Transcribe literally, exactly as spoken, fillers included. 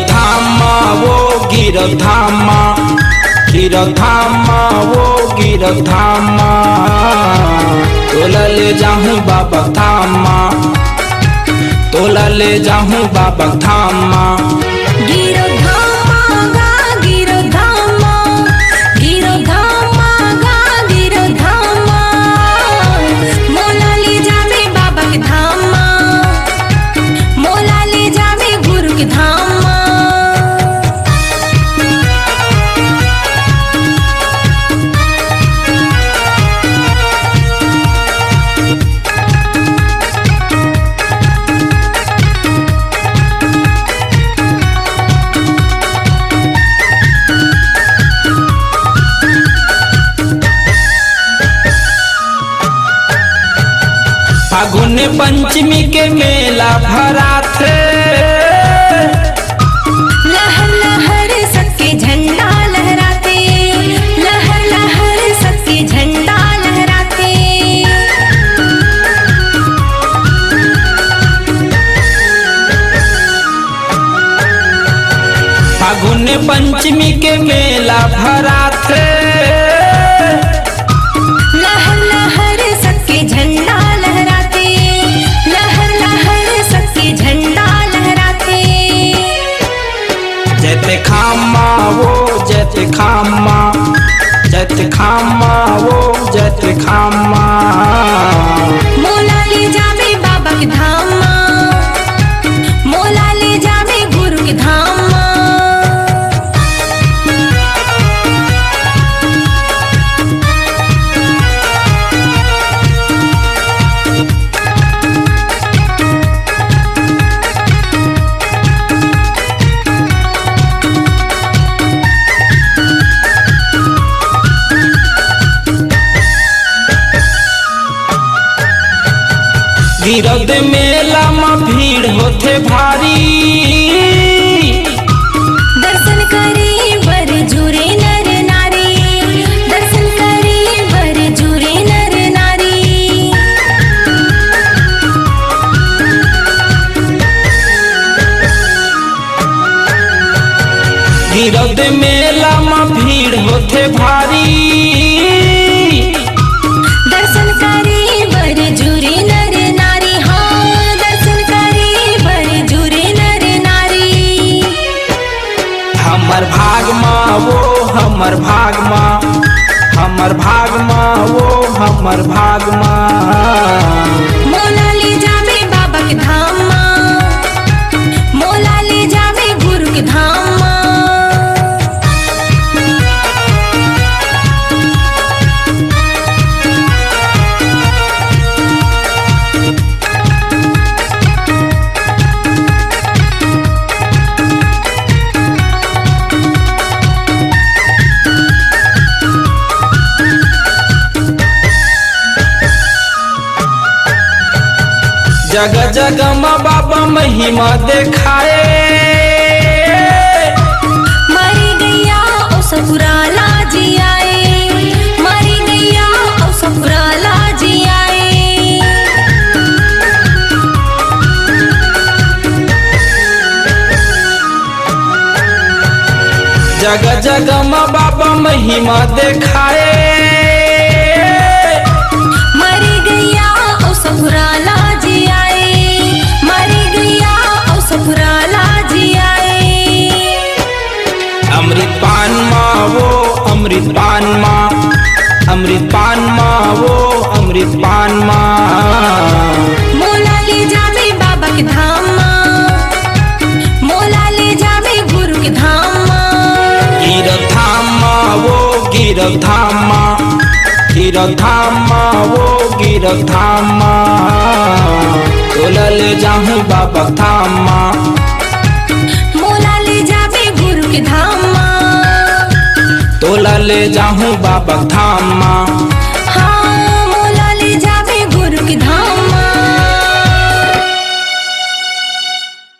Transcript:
धाम मा वो गिर धाम मा, गिर धाम मा वो गिर धाम मा, तोला ले जाहूँ बाबा धाम मा, तोला ले जाहूँ बाबा धाम मा। गिरो धामा गा, गिरो धामा, गिरो धामा गा, गिरो धामा। मोला ले जावे बाबा के धामा, मोला ले जावे गुरु के धामा। फागुन पंचमी के मेला भराथे। लहर लहर सबके झंडा लहराथे, लहर लहर सबके झंडा लहराथे। फागुन पंचमी के मेला भराथे। लहर लहर सबके झंडा लहराथे, लहर लहर सबके झंडा लहराथे। जैत खामा वो जैत खामा, जैत खामा वो जैत खामा। मोला ले जावे बाबा के धामा, मोला ले जावे गुरु के धामा। गिरौद मेला म भीड़ होथे भारी। दर्शन करे बर जुरे नर नारी, दर्शन करे बर जुरे नर नारी। गिरौद मेला म भीड़ होथे भारी। दर्शन करे बर जुरे नर नारी, हाँ, दर्शन करे बर जुरे नर नारी। हमर भाग मा वो, हमर भाग मा, हमर भाग मा वो, हमर भाग मा। मोला ले जावे बाबा के धाम मा, मोला ले जावे गुरु के धाम मा। जगह जगह म बाबा महिमा देखाए। मरी गैया ओ ससुराला जियाए, मरी गैया ओ ससुराला जियाए। जगह जगह म बाबा महिमा देखाए। मरी गैया ओ ससुराला जियाए, मरी गैया ओ ससुराला जियाए। अमृत पान मा वो, अमृत पान मा, अमृत पान मा वो, अमृत पान मा। मोला ले जावे बाबा के धाम मा, मोला ले जावे गुरु के धाम मा। गिरधाम मा वो, गिरधाम मा, गिरधाम मा वो, गिरधाम मा। तोला ले जाहूँ बाबा धाम मा। मोला ले जावे गुरु के धाम मा। तोला ले जाहूँ बाबा धाम मा।